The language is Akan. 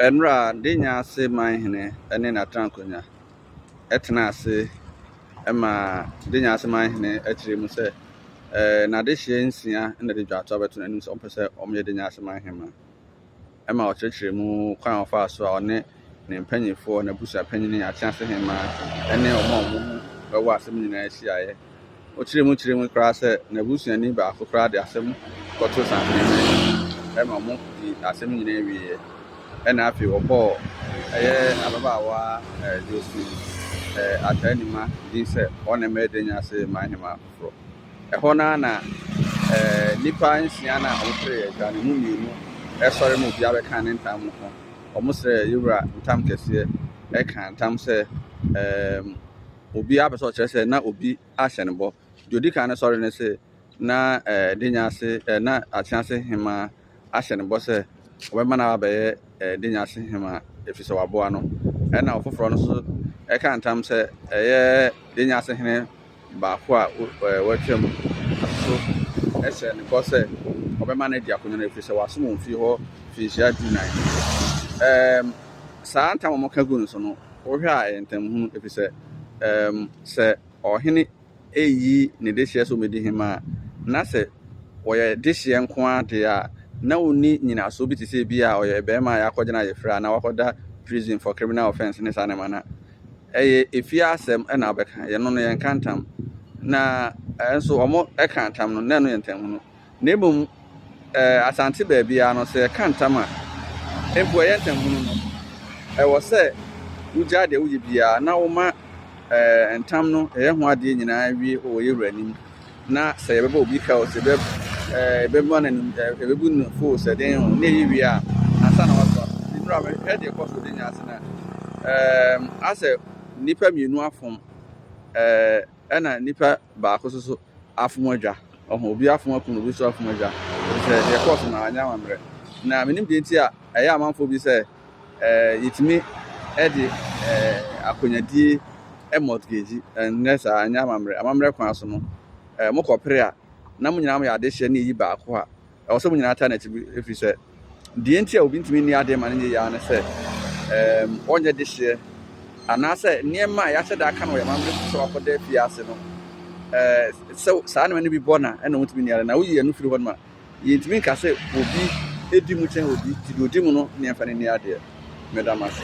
Nnora Denyase manhene ne n'atenankonnwa tenaa ase ma Denyase manhene kyerɛɛ mu sɛ n'adehyeɛ nsia na de dwaato abɛto n'anim sɛ ɔmpɛ sɛ wɔyɛ Denyase manhemmaa. Ɛma ɔkyerɛkyerɛɛ mu kwan a ɔfaa so a ɔne ne mpanyinfoɔ, n'abusuapanyin, Atease Hemmaa ne wɔn a wɔn ho wɔ asɛm nyinaa hyiaeɛ. Ɔkyerɛɛ mu kyerɛɛ mu koraa sɛ n'abusuani baako koraa de asɛm kɔtoo Santenhene anim ma wɔdii asɛm nyinaa wieeɛ. Ɛna afei wɔbɔɔ ɛyɛ ababaawa Josephine Ataa-Animah din sɛ ɔne mmɛyɛ Denyase manhemmaa foforɔ. Ɛhɔ no ara na nnipa nsia no a wɔperee adwa no mu mmienu sɔre ma obiara bɛkaa ne ntam ho. Wɔsrɛɛ yɛwura ntam kɛseɛ kaa ntam sɛ obiara pɛ sɛ ɔkyerɛ sɛ na obi ahyɛ no bɔ. Deɛ ɔdi kan no sɔre no se na Denyase na Atease Hemaa ahyɛ no bɔ sɛ ɔbɛma no aba abɛyɛ Denyase Hemaa ɛfiri sɛ waboa no. Ɛna ɔfoforɔ no nso ɛka ntam sɛ ɛyɛ Denyase Hene baako a watwam nso hyɛ no bɔ sɛ ɔbɛma no adi akonnwa no ɛfiri sɛ wasom wɔn fie hɔ mfinhyia 14. Saa ntam a wɔka gu no so no, wohwɛ a ɛyɛ ntamhunu ɛfiri sɛ sɛ ɔhene ɛyi ne dehyeɛ sɛ ɔmmɛdi hema a, na sɛ wɔyɛ dehyeɛ nko ara deɛ a, na ɔnni nyinasoɔ bi te sɛ bi a ɔyɛ barima a yɛakɔgyina ayɛfrɛ a na wakɔda prison for criminal offence ne saa nneɛma no a, ɛyɛ efie asɛm ɛna wobɛka. Yɛno no yɛnka ntam. Na nso wɔn ɛka ntam no, na ɛno yɛ ntamhunu. Na mmom Asante baabiara no, sɛ yɛka ntam a, mpo ɛyɛ ntamhunu no, ɛwɔ sɛ wogyaa deɛ woyɛ biara na woma ntam no ɛyɛ ho adeɛ nyinaa wie wɔ yɛwura anim. Na sɛ yɛbɛbɔ obi ka o, sɛ yɛbɛma no anim, yɛbɛbu no fo sɛ den o, na ɛyɛ wie a, ansa na watoa so. Nti nnora mehwɛ deɛ ɛkɔ so de nya ase na asɛ nnipa mmienu afom ɛna nnipa baako nso so afom adwa. Ɔho obi afom akunu, obi nso afom adwa. Sɛ deɛ ɛkɔɔ so no anyɛ amammerɛ. Na menim deɛ nti a ɛyɛ amanfoɔ bi sɛ yɛtumi de akonnwadie mortgage. Ɛnyɛ saa, ɛnyɛ amammerɛ. Amammerɛ kwan so no, mokɔpere a, na mo nyinaa moyɛ adehyeɛ na ɛyi baako a, ɛwɔ sɛ mo nyinaa taa n'akyi ɛfiri sɛ deɛ nti a obi ntumi nni adeɛ ma no nyɛ yie ne sɛ ɔnyɛ dehyeɛ anaasɛ nneɛma a yɛahyɛ da aka no wɔ yɛn amammerɛ mu sɛ wakɔda afie ase no, sɛ saa nneɛma no bi bɔ na ɛna ɔntumi nni adeɛ. Na woyi ɛno firi hɔ nom a, yɛntumi nka sɛ obi di mu kyɛn obi, nti deɛ ɔdi mu no ne yɛmfa no nni adeɛ. Meda mo ase.